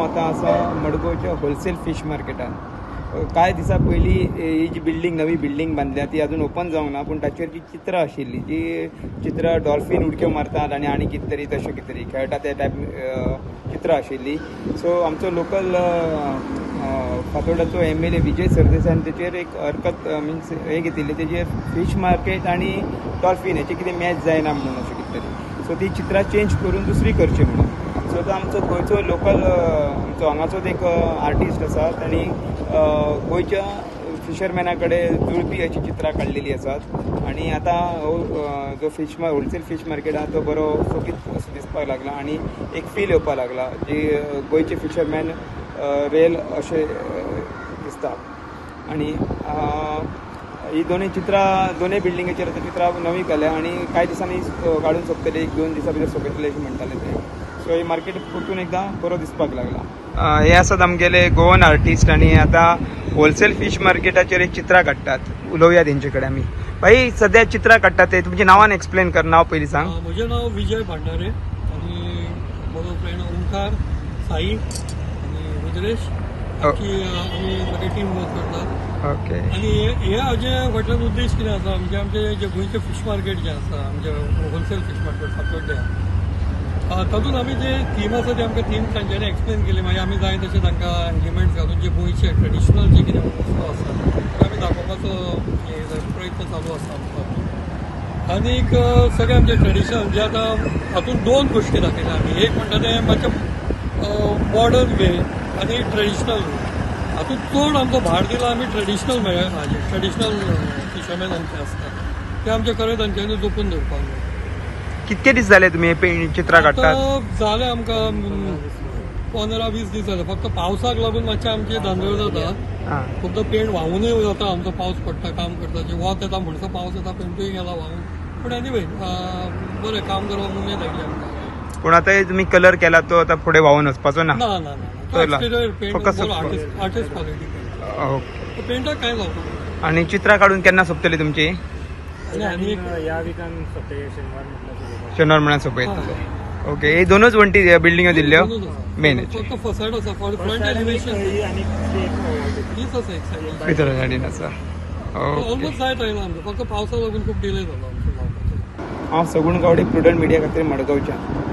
आतां आसा मडगांवच्या होलसेल फीश मार्केटान. कांय दिसां पयलीं ही जी बिल्डींग, नवी बिल्डींग बांदल्या ती अजून ओपन जावंक ना, पूण ताचेर जी चित्रां आशिल्ली, जी चित्रां डॉल्फीन उडक्यो मारतात आनी आनी कितें तरी तशें कितें तरी खेळटा ते टायप चित्रां आशिल्ली. सो आमचो लोकल फातोर्डाचो MLA विजय सरदेसायान तेचेर एक हरकत मिन्स हें घेतिल्ली, तेजेर फीश मार्केट आनी डॉल्फीन हेचे कितें मॅच जायना म्हणून अशें कितें तरी. सो ती चित्रां चेंज करून दुसरी करची म्हणून. सो तो आमचो गोंयचो लोकल आमचो हांगाचोच एक आर्टिस्ट आसा, तांणी गोंयच्या फिशरमॅना कडेन जुळपी अशीं चित्रां काडलेली आसात. आनी आतां हो जो फिश होलसेल फीश मार्केट आहा तो बरो सोबीत असो दिसपाक लागला आनी एक फील येवपाक लागला जी गोंयचे फिशरमॅन रेल अशें दिसता. आनी ही दोनूय चित्रां दोनूय बिल्डिंगेचेर आतां चित्रां नवी काडल्या आनी कांय दिसांनी काडून सोंपतली, एक दोन दिसां भितर सोंपयतले अशें म्हणटाले ते. सो हे मार्केट परतून एकदां बरो दिसपाक लागला. हे आसात आमगेले गोवन आर्टिस्ट आनी आतां होलसेल फीश मार्केटाचेर एक चित्रां काडटात. उलोवया तेंचे कडेन आमी. भाई, सद्या चित्रां काडटात ते तुमच्या नांवान एक्सप्लेन कर, नांव पयलीं सांग. म्हजें नांव विजय भांडारे आनी म्हजो फ्रेंड ओंकार, साई आनी रुद्रेश, आमी सगळे टीम वर्क करतात. ओके. आनी हे हाजे फाटल्यान उद्देश कितें आसा, म्हणजे आमचे जे गोंयचे फीश मार्केट जें आसा, आमचे होलसेल फीश मार्केट फातोड्ड्या, तातूंत आमी जे थीम आसा ते आमकां थीम तांच्यांनी एक्सप्लेन केली. मागीर आमी जाय तशें तांकां एलिमेंट्स घालून जे गोंयचे ट्रेडिशनल जे कितें वस्तू आसा ते आमी दाखोवपाचो प्रयत्न चालू आसा आमचो. आनीक सगळें आमचें ट्रेडिशन जे आतां हातूंत दोन गोश्टी दाखयल्या आमी, एक म्हणटा तें मातशें मॉडर्न वे आनी ट्रेडिशनल वे. हातूंत चड आमचो भार दिला आमी ट्रेडिशनल हाजेर, ट्रेडिशनल फिशरमॅन आमचे आसतात ते आमचे खरें तांच्यांनी जपून दवरपाक जाय. कितके दीस जाले तुमी चित्रां काडटात? जाले आमकां 15-20 दीस जाले. फक्त पावसाक लागून मातशें आमचें धांदळ जाता, फक्त पेंट व्हांवूनय जाता आमचो. पावस पडटा, काम करता, वत येता म्हणसर पावस येता, पेंटूय गेला व्हांवून. पूण एनिवे बरें काम करपाक उमेद आयली आमकां. पूण आतां तुमी कलर केला तो आतां फुडें व्हांवून वचपाचो ना? ना ना ना, पेंट आर्टिस्ट क्वॉलिटी पेंट, पेंटाक कांय जावपाक. आनी चित्रां काडून केन्ना सोंपतली तुमची? ह्या विकान सोंपतली, शेनवार म्हळ्यार सोंपयतले. ओके. हे दोनूच वण्टी बिल्डिंग्यो दिल्ल्यो मेन फक्त फसाड आसा, फ्रंट एलिवेशन हीच आसा, एक सायडीन भितर सायडीन आसा. ऑलमोस्ट जायत आयला आमचो, फक्त पावसाक लागून खूब डिले जालो आमचो जावपाचो. हांव सगुण गावडे, प्रुडंट मिडिया खातीर मडगांवच्यान.